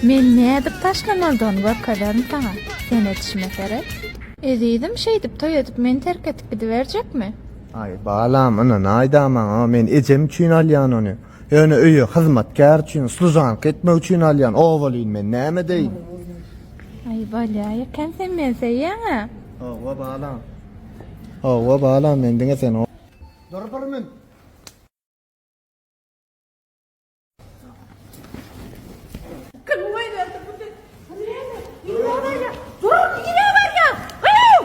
Men nädip taşlamalydygyny görkezerin saňa. Sen edişime seret. Ezizim şeýdip toý edip meni terk edip gidiberjekmi? Aý balam ynanaýda maňa men ejem üçin alýan ony. Ýöne öýe hyzmatkär üçin, služanka etmek üçin alýan obalyn men näme edeýin? Aý bolýa eken sen meni söýýäňä? Hawa balam. Hawa balam men diňe seni Dur bir min. Kim goýberdi bu seni? Bu näme? Nirä barýaň? Dur, nirä barýaň? Gyýw!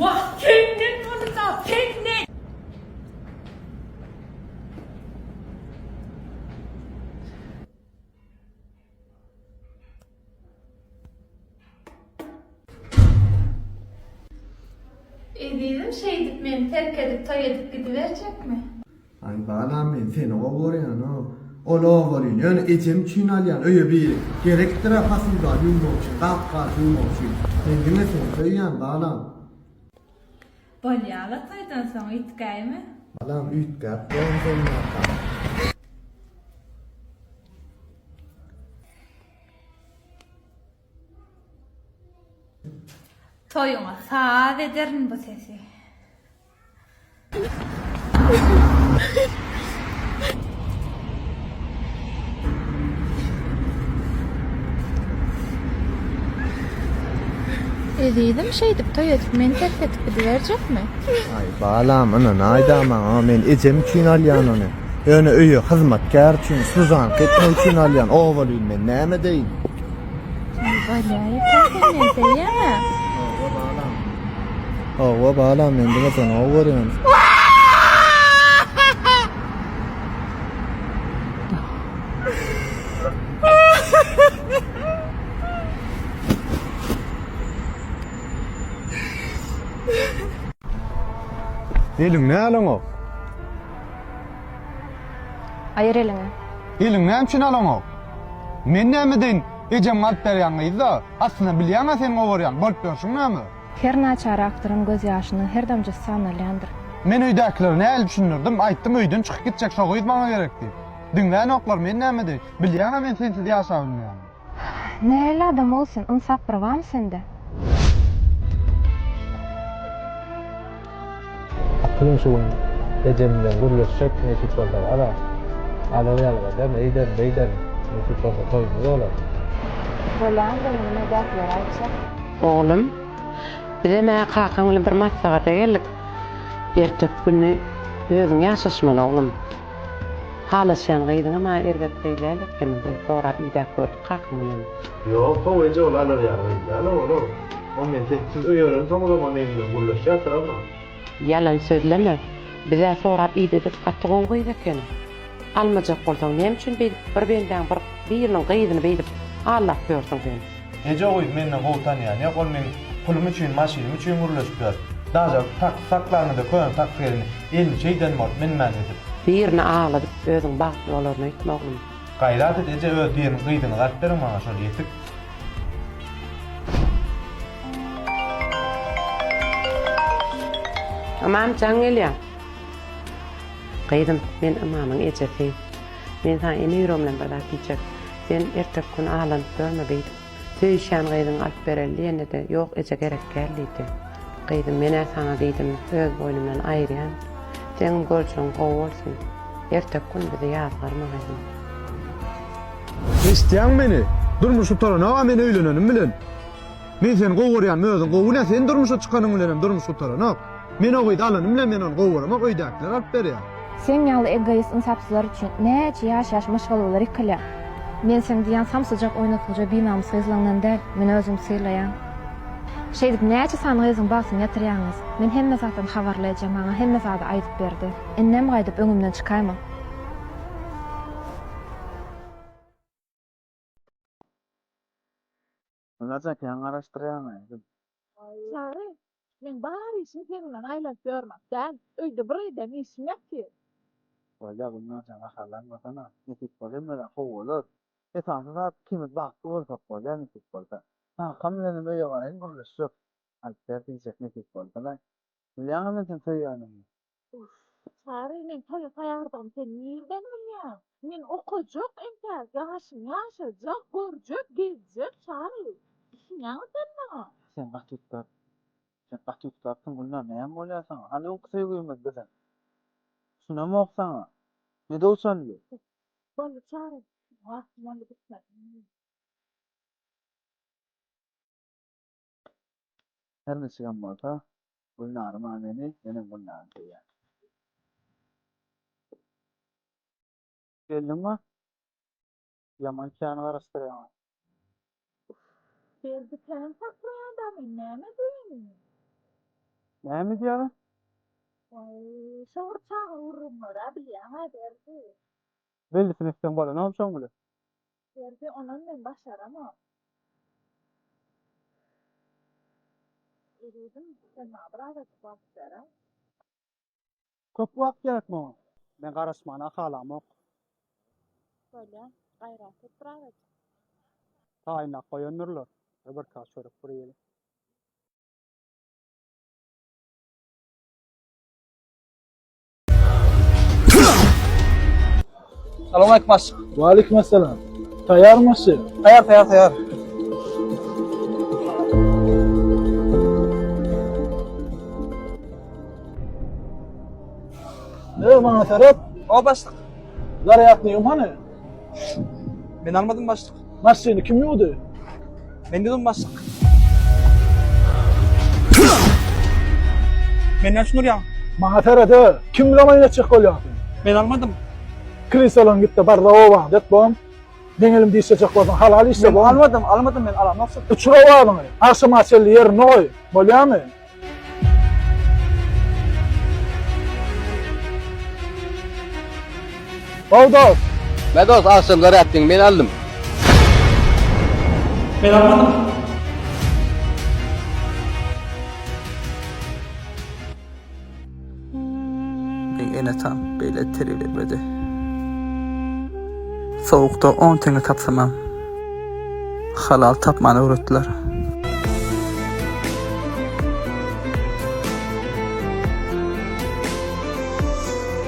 Wah, senden bolsa, senden! Ezizim şeýdip meni terk edip toý edip gidiberjekmi? Aý balam men seni gowy görýän-ow. Ol owalyny ýöne ejem üçin alýan öýe biri gerekdir-ä posuda ýuwmak üçin, gap-gaç ýuwmak üçin. Men diňe seni söýýän balam. Bolýala toýdan soň üýtgäýme. Balam üýtgäp bolan sen näka. Toýuňa saz ederin bu sesi. Ezizim şeýdip toý edip meni terk edip gidiberjekmi? Aý balam ynanaýda maňa men ejem üçin alýan ony. Ýöne öýe hyzmatkär üçin, služanka etmek üçin alýan obalyn men näme edeýin? Bolýa eken sen meni söýýäňä? Hawa balam. Hawa balam men diňe seni gowy görýän. Eliň näme alaňok? Aýyr eliňi. Eliň näme üçin alaňok? Men näme edeýin? Ejem alyp berýän gyz-da. Aslynda bilýäň-ä sen gowarýan. Bolup ýörşüň näme? Her naçara akdyran gözýaşynyň her damjasy sanalýandyr. Men öýdäkilere nähili düşündirdim? Aýtdym öýden çykyp gitjek şo gyz maňa gerek diýip. Diňlänoklar, men näme edeýin? Bilýäň-ä men sensiz ýaşap bilmeýänimi. Nähili adam ol sen, ynsap bir barmy sende? Akylyň şu gün ejem bilen gürleşjek, nesip bolsa bar-a. Alar ýalyk ederin, eýderin, beýderin. Nesip bolsa toýumyz bolar. Bolýa onda men öýdäkilere aýtjak. Oglum, bizem-ä kakaň bilen bir maslahata geldik. Erteki güni özüň ýaşaşmaly oglum. Halaşýan gyzyňam-a erbet gyz däl ekeni, biz sorap idäp gördük kakaň bilen. Ýok, how eje ol alar ýaly gyz däl ol. O men sensiz öýerensoňyzam o meň bilen gürleşýär tamam. Ýalan sözleme. Biz-ä sorap idedik, gaty gowy gyz ekeni. Almajak bolsaň näme üçin beýdip bir bendäň bir biriniň gyzyny beýdip aldap ýörsüň sen? Eje o gyzy menden gowy tanýan ýok, ol meň pulum üçin, maşynym üçin gürleşip ýör. Daže taksi saklanyňda köne taksi geleni elini şeýden bolup münmän gidip. Birini agladyp özüň bagtly bolaryn öýtme oglum. Gaýrat et eje öz birini gyzyňyzy alyp beriň maňa şol ýetik. Ymam jaň gelýär. Gyzym, men Ymamyň ejesi. Men saňa ene ýüregim bilen bir zat diýjek. Sen erteki gün aglanyp ýörme beýdip. Söýüşýän gyzyňy alyp bereli diýende-de, Ýok, eje gerek däl diýdi. Gyzym, men-ä saňa diýdim, öz boýnumdan aýyrýan. Seňem görjegiň gowy bolsun. Erteki gün bizi ýazgarma gyzym. Eşitýäňmi meni? Durmuş gutaranok-a men öýlenenim bilen. Men seni gowy görýänim özüň gowy bilýäň, sen durmuşa çykanyň bilenem durmuş gutaranok. Men o gyzy alanym bilen men ony gowy göremok, öýdäkiler alyp berýär. Seň ýaly egoist ynsapsyzlar üçin näçe ýaş-ýaş maşgalalar ýykylýar. Men seň diýýän samsyjak oýnatgyja binamys gyzlaňdan däl, men özümi sylaýan. Şeýdip näçe sany gyzyň bagtyny ýatyrýaňyz. Men hemme zatdan habarly ejem maňa hemme zady aýdyp berdi. Indem gaýdyp öňümden çykaýma. Gülnar jan kän garaşdyrýaň-aý. Çary, meň bar işim seň bilen aýlanyp ýörmek däl. Öýde bir eden işim ýatyr. Bolýa Gülnar jan gaharlanmasana. Nesip bolsa hemme zat gowy bolar. Esasy zat ikimiz bagtly bolsak bolýa nesip bolsa. Kakam bilenem öýe baraýyn gürleşjek. Alyp ber diýjek nesip bolsa-da. Bilýäňä men seni söýýänimi. Uff, Çary, meň toýa taýýardygymy sen nirden bilýäň? Men okajak entäk, ýaşym ýaşajak, görjek, gezjek, Çary. Düşünýäňmi sen maňa? Sen gaty ussat. Sen gaty ussatsyň, Gülnar, näme bolýar saňa? Hany öňki söýgimiz biziň? Düşünemok saňa. Ne döwşenli? Boldy, Çary, wagtym boldy gitmeli. Her niçigem bolsa, Gülnarym-a meni, menem Gülnary söýýän. Geldiňmi? Ýaman kän garaşdyrýaň. Berdi kän saklaýan-da men näme diýeýin? Näme diýýäň? Waý, şo bir çaga gürrüňler-ä bilýäň-ä Berdi. Bellisini etseň bolanok şoň bilen. Berdi, onam men başaramok. Ezizim, sen maňa birazajyk wagt ber-ä. Köp wagt gerek maňa. Men garaşmana halamok. Bolýa, gaýrat et birazajyk. Taýynlap goýandyrlar. Bir tas çörek bir iýeli. Salam aleyküm başlyk. Waleýkim assalam. Taýýarmy maşyn? Taýýar, taýýar, taýýar. Ne maňa seret? O başlyk. Zarýadny ýum hany? Men almadym başlyk. Maşyny kim ýuwdy? Men ýuwdum başlyk. Men näme üçin urýaň? Maňa seret-e, kim bilen oýun etjek bolýaň sen? Men almadym. Krisolon gitde barla obaňda et bom. Meň elimde işlejek bolsaň halal işle Men bom. almadym, almadym men alamok. Uçur owazyňy. Agşama çenli ýerinde goý. Bolýamy? How dost? Me dost agşam zaryatdyňy men aldym. Men almadym. Meň ene-atam beýle terbiýelemedi. Sowukda on teňňe tapsamam, halal tapmany öwretdiler.